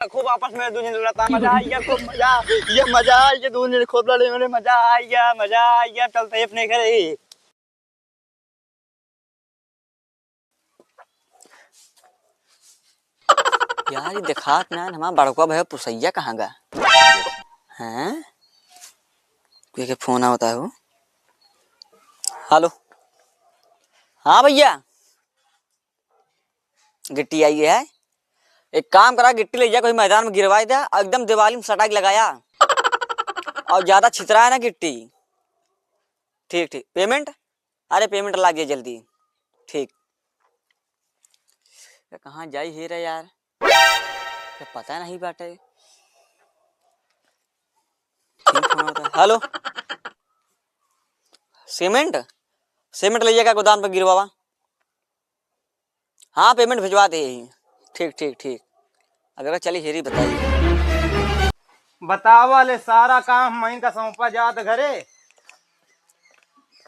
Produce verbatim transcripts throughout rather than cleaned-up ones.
खूब आपस में दुनिया लड़ता, मजा आ गया, खूब मजा, ये मजा आ गया, दुनिया खूब लड़े, मजा आ गया, मजा आ गया, चलते ही अपने घर ही। यार, ये देखात ना, हमारा बड़का भैया पुसैया कहाँ गा? हैं? कोई के फोन आवता है वो। हेलो। हाँ भैया, गिट्टी आई है। एक काम करा, गिट्टी ले जा, कोई मैदान में गिरवाई दे, और एकदम दिवाली में सटाई लगाया, और ज्यादा छितराए ना गिट्टी। ठीक, ठीक। पेमेंट? अरे, पेमेंट ला दिया जल्दी। ठीक। ये कहाँ जाई ही रे यार, ये पता नहीं बाटे। ठीक फोन होता है। हेलो, सीमेंट, सीमेंट ले जाकर गोदाम पे गिरवावा। हाँ, पेमेंट भिजवा दे ही। ठीक, ठीक, ठीक। अब अगर चली हेरी बताई। बतावा ले, सारा काम महीन का सौंपा जात घरे।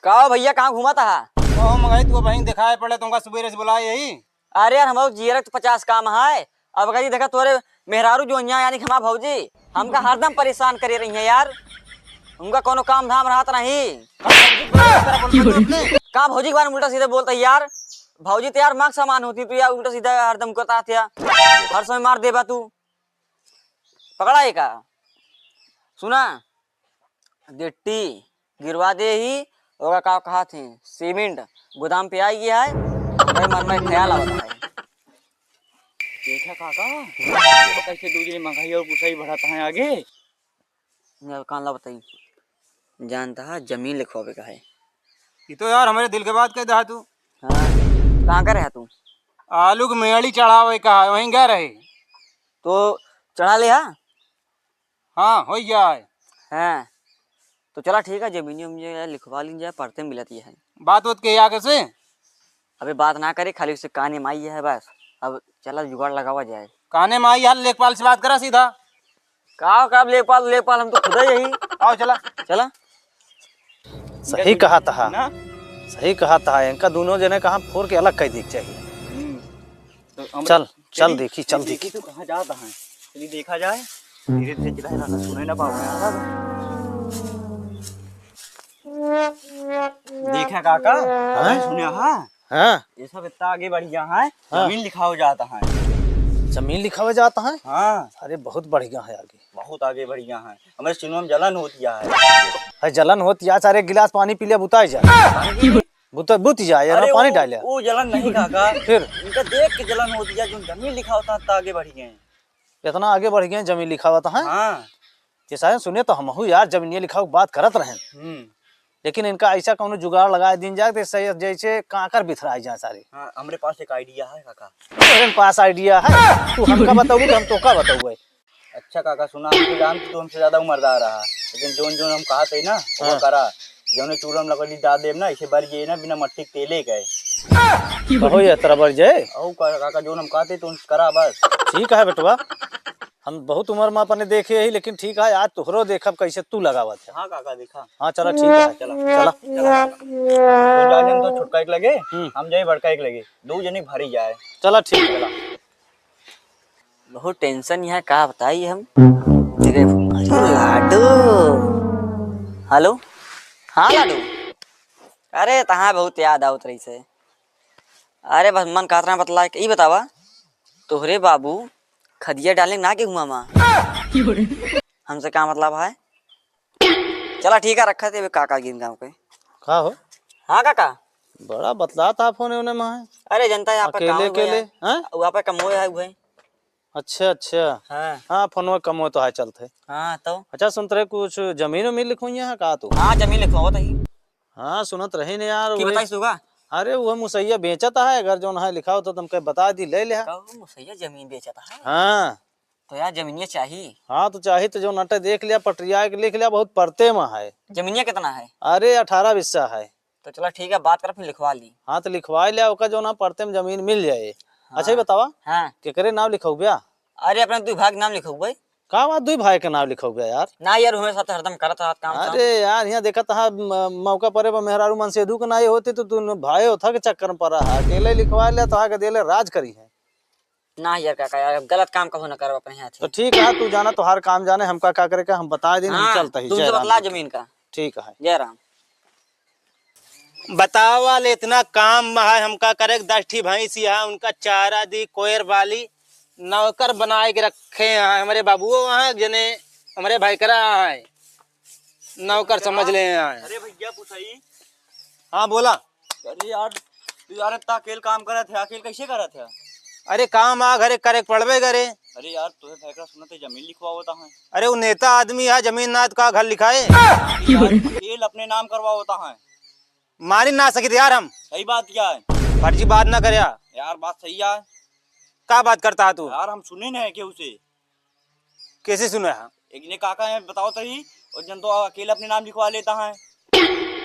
का हो भैया, कहाँ घूमत हा? तो हम गए, तू बहिन दिखाए पड़े, तुमका सुबेरे से बुलाए यही। अरे यार, हमारे जियरक तो पचास काम है। अब कही देखा तोरे मेहरारू जो यहाँ, यानी कि हमार भौजी, हमका हरदम परेशान करे रही है यार। उनका कोनो काम धाम रहत नहीं। का भौजी के बारे में उल्टा सीधा बोलता है यार? भौजी तो यार माँ के समान होती, तू यार उल्टा सीधा हरदम करता है यार। हर समय मार देबा तू। पकड़ा है का? सुना, गिट्टी गिरवा दे ही, ओका का कहत हैं, सीमेंट गोदाम पे आई गया है, हमरे मन में ख्याल आवत है। देखा काका, कैसे दूसरी महंगाई और पुसाई बढ़त है आगे। मैं कान ला बताई, जानता है जमीन लिखवावे का है। ये तो यार हमारे दिल के बात कह दहा तू। हाँ, कहाँ का रहा तू? आलू के मेड़ी चढ़ावे का है, वहीं गए रहे। तो चढ़ा ले हा? हाँ, हो जाए। हाँ, तो चला ठीक है, जमीनिया उमीनिया लिखवा लीन जाए, पढ़ते मिलत ये है। बात होत के आगे से? अबे बात ना करे, खाली उसे काने में आई है बस। अब चला जुगाड़ लगावा जाए। काने में आई है, लेखपाल से बात करा सीधा। का, का लेखपाल, लेखपाल हम तो खुद ही यही। आओ चला। चला। सही कहा तहा। ना? सही कहा तहा, इनका दोनों जने कहाँ फोर के अलग कर देख चाहिए। हम्म। तो हम चल, चल चली, देखी, चल देखी। देखी। तू कहाँ जाता है? चली देखा जाए। धीरे धीरे चला, ना सुने ना पावे। देखा काका, हाँ? सुने हाँ? हाँ। ये सब इतना आगे बढ़ गया है, हाँ। जमीन लिखावे जाता है। जमीन लिखावे जाता है? हाँ। अरे बहुत बढ़ गया है आगे। बहुत आगे बढ़ गया है। हमारे सिनेमा में जलन होती है। है जलन होती है, सारे गिलास पानी पी लिया, बुताई जाए। बुत, बुत जाए, अरे ना पानी वो, डाले। वो जलन नहीं काका। फिर? इनका देख के जलन होती है, जो जमीन लिखा होता है, तो आगे बढ़ गए हैं। इतना आगे बढ़ गए हैं, जमीन लिखा होता है। हाँ। ये सारे सुने तो हमहू यार, जमीनिया लिखावे के बात करत रहे। हम्म। लेकिन इनका ऐसा कौनो जुगाड़ लगा दिन जाए, तो सही जैसे कांकर बिथराए जाए सारे। हाँ, हमरे पास एक आइडिया है काका। तेरे पास आइडिया है? तू हमका बताओगे तो हम तोका बताओगे। अच्छा काका, सुना, हमके जान तू हमसे ज्यादा उम्रदार रहा, लेकिन जोन जोन हम कहा थे ना, वो हाँ। करा। जौने चूल्हा में लकड़ी डाल देब ना, इसे बर जाए ना, बिना मट्टी के तेले के। कहो ये तरह बर जाए? औ का-, काका, जोन हम कहा थे, तो करा बस। ठीक है बेटवा, हम बहुत उम्र में अपने देखे ही, लेकिन ठीक है, आज तोहरो देखब कैसे तू लगावत है। हाँ काका, देखा। हाँ, चला ठीक है। चला। चला। चला काका। तो जा हम तो छोटका एक लगे, हम्म। हम जाए बड़का एक लगे, दो जने भरी जाए। चला ठीक है। चला। बहुत टेंशन यहाँ का बताई हम। तेरे, अरे लाडू। हेलो, हाँ लाडू। अरे तहाँ बहुत याद आवत रही से। अरे बस मन कहत रहा बतला के, ई बतावा, तोहरे बाबू खदिया डाले ना के हुआ माँ? हमसे का मतलब है? चला ठीक है, रखा थे काका गिन गाँव के। का हो? हाँ काका। बड़ा बतलात हा फोन ओने में है। अरे जनता है, यहाँ पे अकेले काम हुआ अकेले, है। हैं? वो यहाँ पे कमो है, वो है। अच्छा, अच्छा। हाँ। हाँ, फोनवा कमो तो है चलत है। हाँ, तो? अच्छा, सुनत रहे कुछ जमीन उमीन लिखवाइया है का तू? हाँ, जमीन लिखवावत ही। हाँ, सुनत रही ने यार, की वही बताइस तू का? अरे, वो मुसैया बेचत है, अगर जौन है लिखा होता तो हमके बता दी, ले ले। कहू मुसैया जमीन बेचत है? हाँ। तो यार जमीनिया चाही। हाँ, तो चाही तो जौन अटे देख लिया, पटरिया के लिख लिया, बहुत परते में है। जमीनिया कितना है? अरे, अठारह बिस्सा है। तो चला ठीक है, बात कर फिर लिखवा ली। हाँ, तो लिखवा लिया, ओका जौन है परते में जमीन मिल जाए। हाँ। अच्छा, ये बतावा, हाँ। केकरे नाम लिखौबे? अरे, अपने दुई भाई के नाम लिखौबे। का बात, दुई भाई के नाम लिखौबे यार? ना यार, हमें साथ हरदम करत रहत काम धाम। अरे यार, यहाँ देखत हा, म-, मौका परे पर मेहरारू मनसेधू के नाई होती तो तू भाई होता के चक्कर में पड़ा है। अकेले लिखवा लिया तो आके देले राज करी है। ना यार काका, यार, गलत काम कबो न करब अपने हाथ तो से। ठीक है, तू जाना, तोहार काम जाने, हमका का करे का, हम बताइ देन, हम हाँ, चलत ही। तू जय राम बतला जी। जमीन का। ठीक है। जय राम। बतावा ले, इतना काम है हमका करे, दस ठी भैंसी है, उनका चारा दी, कोयर बाली, नौकर बनाए के रखे हैं हमरे बाबुओ वहाँ, जने हमरे भाई करा है, नौकर समझ ले हैं। अरे भैया, कुछ है? हाँ, बोला। अरे यार, तू यार इतना अकेल काम करत है, अकेल कैसे करत है? अरे काम आ घरे करे के पड़बे करे। अरे यार, तुहे भैकरा सुनत है जमीन लिखवावता है। अरे वो नेता आदमी है, जमीन ना तो का घर लिखाए? यार, अकेल अपने नाम करवावता है। मारी ना सकित यार हम। सही बात क्या है? फर्जी बात ना करया। यार बात सही है। का बात करता है तू? यार हम सुने नहीं केहू से। कैसे सुना है? एक ने काका है बताओ तही, और जन तो अकेले अपने नाम लिखवा लेता है।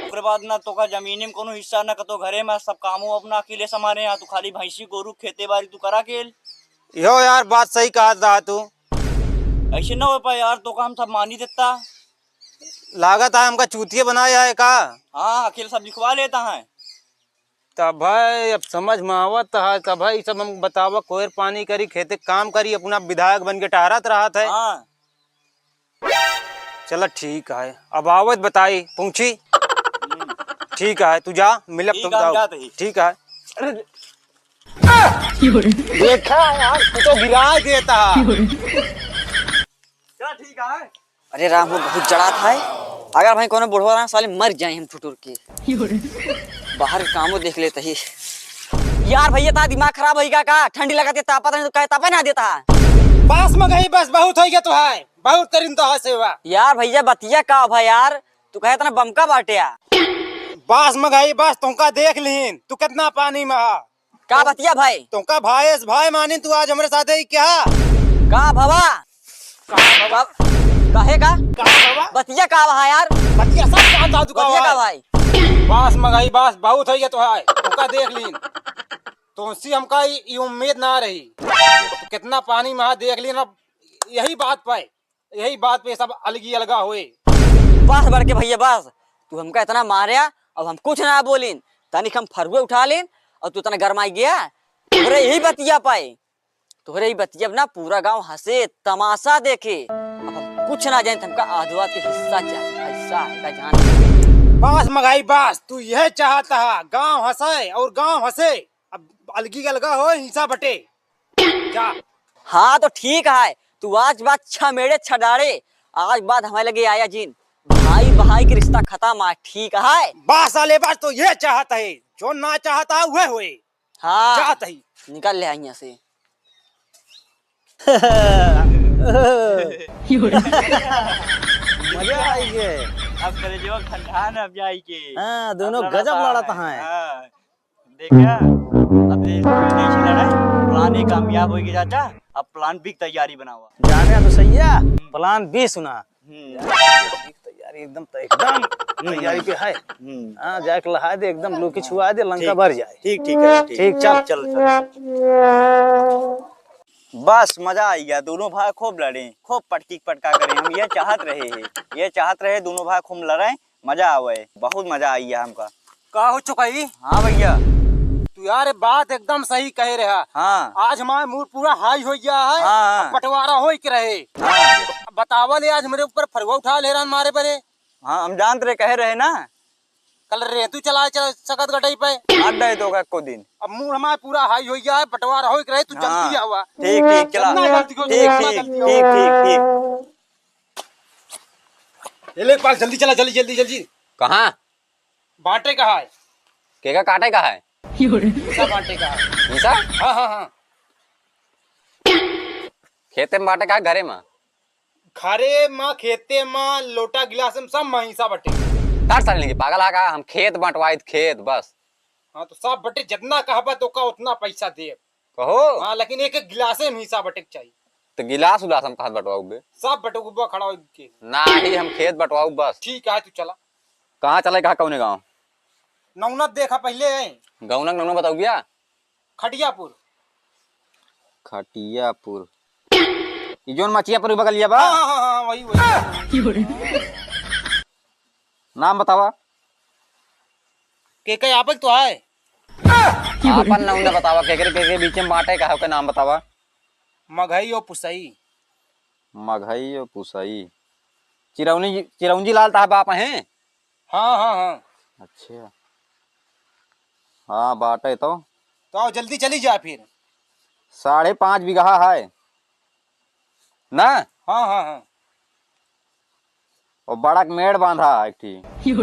ओकरे बाद ना तोका जमीन में कोनो हिस्सा ना कतो घरे में, सब कामों अपना अकेले संभाले हैं, तू खाली भैंसी गोरू खेते बारी तू करा अकेल। यो यार बात सही कहा था तू। ऐसे ना हो पाए यार, तोका हम सब मानी देता। लागत है हमका चूतिया बनाया है का? हाँ, अकेले सब लिखवा लेता है। तब भाई अब समझ में आवत है, तब भाई सब हम बतावा, कोयर पानी करी, खेते काम करी, अपना विधायक बन के टहरत रहत है। हाँ। चला ठीक है, अब आवत बताई, पहुँची। हम्म। ठीक है, तू जा, मिलब ठीक तुम है, हम जाओ। जाते ही। ठीक है। देखा यार, तू तो गिरा देता। चल ठीक है। अरे राम हो, बहुत जड़ात है। अगर भाई कोनो बुढ़वा रहा, साले मर जाए हम ठुठुर के। बाहर के कामो देख लेते ही। यार भैया, ता दिमाग खराब होई का, का? ठंडी लगत है, तापत है, तो कहे तापे ना देता है। बस मगही, बस बहुत होई गया तो है, बहुत करिन तो है सेवा। यार भैया, बतिया का भाई यार, तू कहे इतना बमका बाटे आ। बस मगही, बस तुमका देख लीन, तू कितना पानी में हा। का बतिया भाई? तुमका भाई से भाई मानिन, तू आज हमरे साथे ही क्या? का भवा? का भवा? का-, काहे का? का भवा? बतिया का भवा यार? बतिया सब जानता तू का बतिया का भाई? भाई? बास मगाई, बास बहुत है ये तो है। तुमका देख लीन। तुमसे हमका ई, ई उम्मीद ना रही। तू कितना पानी में हाथ देख लीन, अब यही बात पे। यही बात पे सब अलगी अलगा होए। बस बड़के भैया बस, तू हमका इतना मारया, अब हम कुछ ना बोलिन। तनिक हम फरुए उठा लेन और तू इतना गरमाई गया। तोहरे यही बतिया पाए, तोहरे यही बतिया ना पूरा गांव हंसे, तमाशा देखे। अब हम कुछ ना जाने, हमका आधवा के हिस्सा चाहिए, हिस्सा है का जान। बस मगाई बस, तू यह चाहता है गांव हंसे और गांव हंसे, अब अलगी अलगा हो हिस्सा बटे। जा। हाँ, तो ठीक है, तू आज बाद छमेड़े छडाड़े, आज बाद हमारे लगे आया जिन, भाई भाई के रिश्ता खतम है, ठीक है? बस साले, बस तो ये चाहत है, जो ना चाहता है, वह होए। हाँ, जात है। निकल ले यहाँ से। मजा आई के। अब करेजवा ठंडा न अब जाई के। हाँ, दोनों अब लड़ा गजब था लड़त है। हैं। हाँ। देखा, अब ये नहीं लड़े, plan A कामयाब होई के चाचा, अब plan B की तैयारी बनावा। जाने तो सही है, हम्म। Plan B सुना। हम्म। तैयारी एकदम, एकदम हम्म। तैयारी पे है। हम्म। हाँ, जाके लहा दे, एकदम लोकी छुआ दे, लंका ठीक। भर जाए। ठीक, ठीक है, ठीक। ठीक, चल। चल, चल। बस, मजा आई गया, दोनों भाई खूब लड़े, खूब पटकी पटका करे। हम ये चाहत रहे हैं, ये चाहत रहे दोनों भाई खूब लड़े, मजा आवे, बहुत मजा आई है हमका। का हो चुकाई? हाँ भैया। तू यार, ये बात एकदम सही कहे रहा। हाँ। आज हमारा mood पूरा high हो गया है। हाँ, हाँ। अब बंटवारा होई के रहे। हाँ। अब बतावा ले, आज मेरे ऊपर फरुआ उठा ले रहा मारे परे। हाँ, हम जानत रहे, कहे रहे ना। कल रे तू चला, चला सकत गटई पे। हट गए तो का को दिन। अब mood हमारा पूरा high हो गया है, बंटवारा होई के रहे, तू हाँ। जल्दी आवा। ठीक, ठीक, चला। जितना जल्दी हो, ठीक, जितना ठीक, जल्दी हो। ठीक, ठीक, ठीक। ये ले पाल, जल्दी चला, जल्दी, जल्दी, जल्दी। कहाँ? बांटे कहाँ है? केका काटे कहाँ है? हिस्सा बांटे कहाँ है? हिस्सा? हाँ, हाँ, हाँ। खेते में बांटे कहाँ है, घरे में? घरे में, खेते में, लोटा गिलास में, सब में हिस्सा बटे। तार साले लेके पागल आ का? हम खेत बंटवाइत, खेत बस। हाँ, तो सब बटे, जितना कहबा तो का उतना पैसा दे। कहो। हाँ, लेकिन एक एक गिलासे में हिस्सा बटे के चाहिए। तो गिलास उलास हम कहाँ बंटवाऊ बे? सब बटोगुबा खड़ा हो के। नाही, हम खेत बंटवाऊ बस। ठीक है, तू चला। कहाँ चले, कहाँ, कौने गाँव? नौनत देखा पहले। गौनक नौनत बताऊ भैया? खटियापुर। खटियापुर। ई जोन मचियापुर के बगलिया बा? हाँ, हाँ, हाँ, हाँ, वही, वही। नाम बतावा। के के आपक तो आए। आपन नाम न बतावा, केकरे, केकरे बीच में बांटे का, ओके नाम बतावा। मघई और पुसई। मघई और पुसई। चिरौनी, चिरौंजी लाल तहार बाप हैं? हाँ, हाँ, हाँ। अच्छा। हाँ, बाटे तो। तो आओ, जल्दी चली जा फिर। साढ़े पाँच बीघा है ना? हाँ, हाँ, हाँ। और बड़ा मेड़ बांधा है एक ठी।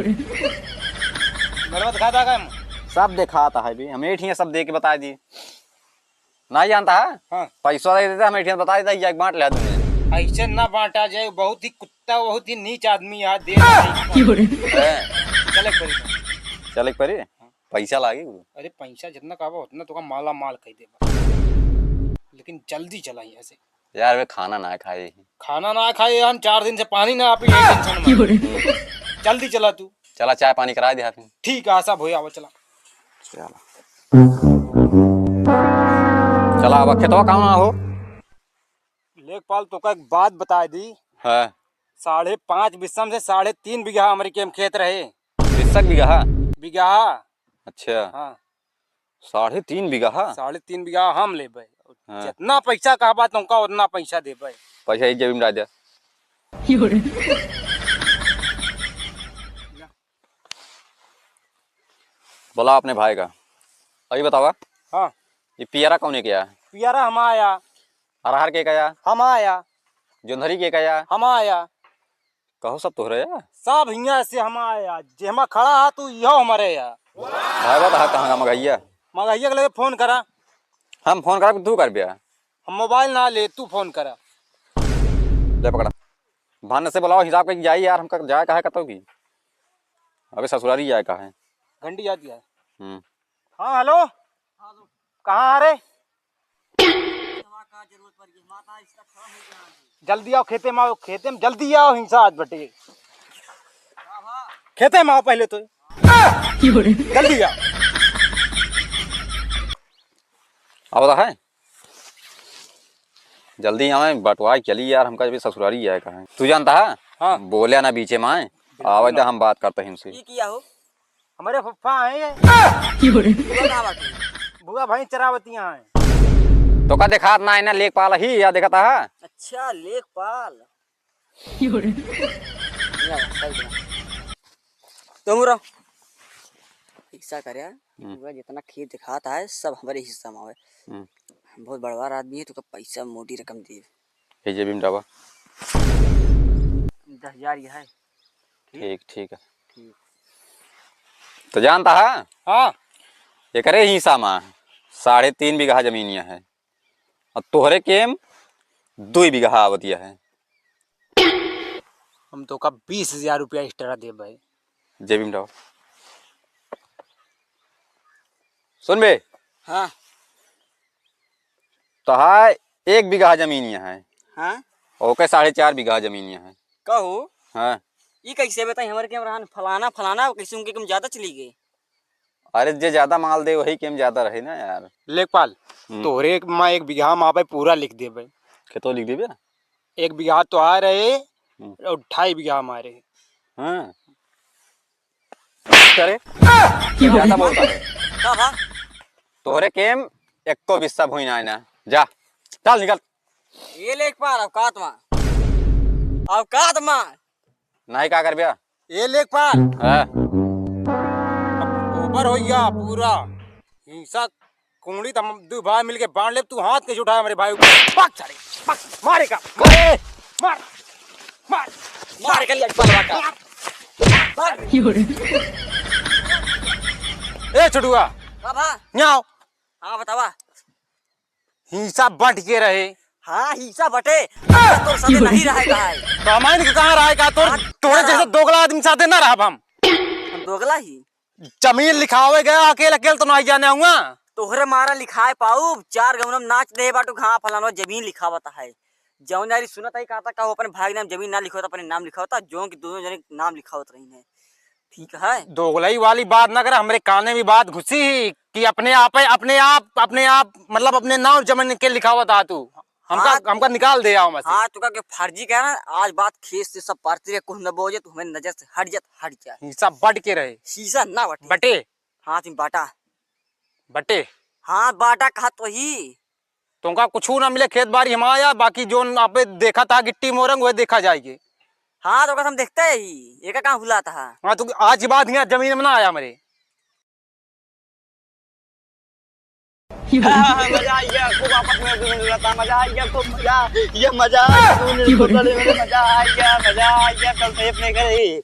मेड़वा दिखाता का हम? सब दिखाता है भी, हम एक ही सब दे के बता दी। नहीं जानता है? हाँ। पैसा दे देता, हम एक ही बता देता, ये बांट ले दुनिया। ऐसे ना बांटा जाए, बहुत ही कुत्ता, बहुत ही नीच आदमी है, दे नहीं। हैं? चले एक बारी। चले एक बारी? हाँ। पैसा लागी? अरे पैसा जितना कहबा उतना तोका माला माल कह देबा, लेकिन जल्दी चला यहाँ से। यार वे खाना ना खाए। खाना ना खाए, हम चार दिन से पानी ना पी, tension में। जल्दी चला तू। चला चाय पानी करा दिया फिर। ठीक है, आशा भोया, आवा चला। चला। चला अब खेतवा काम ना हो। लेखपाल तोका एक बात बताए दी। हाँ। साढ़े पाँच बिस्सम से साढ़े तीन बीघा हमरे के में खेत रहे। बिस्सक बीघा? बीघा। अच्छा। हाँ। साढ़े तीन बीघा? साढ़े तीन बीघा हम लेबे। हाँ। जितना पैसा कहबा तुमका उतना पैसा देबे। पैसा ही जेबी में डाल दे। बोला अपने भाई का। अभी बतावा। हाँ। ये पियरा कौने के आया? पियरा हम आया। अरहर के का आया? हम आया। जोंधरी के का आया? हम आया। कहो सब तोहरे या? सब हियाँ से हम आया। जेहमा खड़ा हा तू, इहो हमरे या। भाई बता हा कहाँ का मगहिया? मगहिया के लगे फोन करा। हम फोन करा, तू कर बिया। हम मोबाइल ना ले, तू फोन करा। ले पकड़ा। भान से बुलाओ, हिसाब करके जाई यार, हमका जाए का है कतौ की? अबे ससुरारी जाए का है। घंटी जाती है। हम्म। हाँ, हेलो। कहाँ आ रे? जल्दी आओ, खेते में आओ, खेते में जल्दी आओ, हिंसा आज बटे। खेते में आओ पहले तो। जल्दी आओ। आवत है? जल्दी आवे, बटवाए चली यार, हमका भी ससुरारी जाए का है। तू जानता है? हाँ। बोले ना बीचे में आए, बिल्कुल आवे ना। दे, हम बात करते हैं इनसे। ई किया हो? हमरे फुफ्फा हैं ये। बुआ कहाँ बाटे? बुआ भैंस चरावती हैं। तोका देखात ना है ना, लेखपाल ही या देखता है? अच्छा, लेखपाल। या, सही बात। तुम रहो। ऐसा कर यार, हम्म। पूरा जितना खेत दिखाता है, सब हमारे हिस्सा में आवे। हम्म। हम बहुत बड़वार आदमी है, तो पैसा मोटी रकम दे। ये जेबी में डाबा। दस हजार ये है। ठीक? ठीक, ठीक है। ठीक। तो जानता है? हाँ। एकरे हिस्सा में साढ़े तीन बीघा जमीनिया है। और तोहरे केम दुई बीघा आवतिया है। हम तोका बीस हजार रुपया extra देब भाई। जेबी में डाल। सुन बे। हाँ। तोहार एक बीघा जमीन यहाँ है। हाँ। ओके साढ़े चार बीघा जमीन यहाँ है। कहू? हाँ। ई कैसे बताई हमरे केम रहन फलाना फलाना, कैसे उनके केम ज्यादा चली गई? अरे, जे ज्यादा माल दे, वही केम ज्यादा रहे ना यार। लेखपाल, हम्म। तोहरे एक मा एक बीघा मा पे पूरा लिख देबे। खेतो लिख देबे? एक बीघा तोहार रहे, हम्म। और ढाई बीघा हमारे। हाँ। करे? ज्यादा बोलता है। का बा? तोहरे केम एको बिस्सा भूई ना है ना। जा, चल निकल। ये लेखपाल, औकात मा। औकात मा। नहीं का करबे? ए लेखपाल। हाँ। अब ऊपर हो गया पूरा। हिंसा कोंडी त हम दू भाई मिलके बांट लेब, तू हाथ कैसे उठाए हमरे भाई ऊपर? पक साले, पक, मारे का, मारे, मार, मार, मार के लेखपाल का। मार। ए छोटुआ, का बा? यहाँ आओ। हाँ, बतावा। हिस्सा बंट के रहे। हाँ, हिस्सा बंटे। तोर साथे नहीं रहे का है। तो हमारे के कहाँ रहे का? तोर, हाँ, तोरे हाँ। जैसे दोगला आदमी साथे ना रहब हम। हम दोगला ही। जमीन लिखावे गया, अकेल, अकेल तो नहीं जाने हुआ। तोहरे मारा लिखाए पाऊ, चार गौनम नाच दे बाटू, घा फलाना जमीन लिखावत है। जौन जारी सुनत है, कहता का वो अपने भाई के नाम जमीन ना लिखावता, अपने नाम लिखावता, जौन की दोनों जने नाम लिखावत रही है। ठीक है। दोगलई वाली बात ना करे, हमरे काने में बात घुसी ही कि अपने आप, अपने आप, अपने आप, मतलब अपने नाम जमीन के लिखावत आ तू। हमका, हाँ। हमका निकाल दे आओ मत से। हाँ, तू का के फर्जी कह रहा, आज बात खेत से सब परती रहे, कुछ न बोझे, तुम्हें नजर से हट जात, हट जात। हिस्सा बट के रहे। शीशा ना बटे। बटे। हाँ, तुम बाटा। बटे। हाँ, बाटा कहा तो ही। तुमका कुछू ना मिले, खेत बारी हमारा, बाकी जोन आपे देखा था गिट्टी मोरंग, वह देखा जाएगी। हाँ, तो हम देखते ही, एका कहाँ भुलात हा। हाँ, तो आज के बाद यहाँ जमीन में ना आया हमरे। हाँ, मजा आ गया, खूब आपस में दुनू लड़ता, मजा आ गया, खूब मजा, ये मजा आ गया, दुनू लड़ता, मजा आ गया, मजा आ गया, चलते अपने घर ही।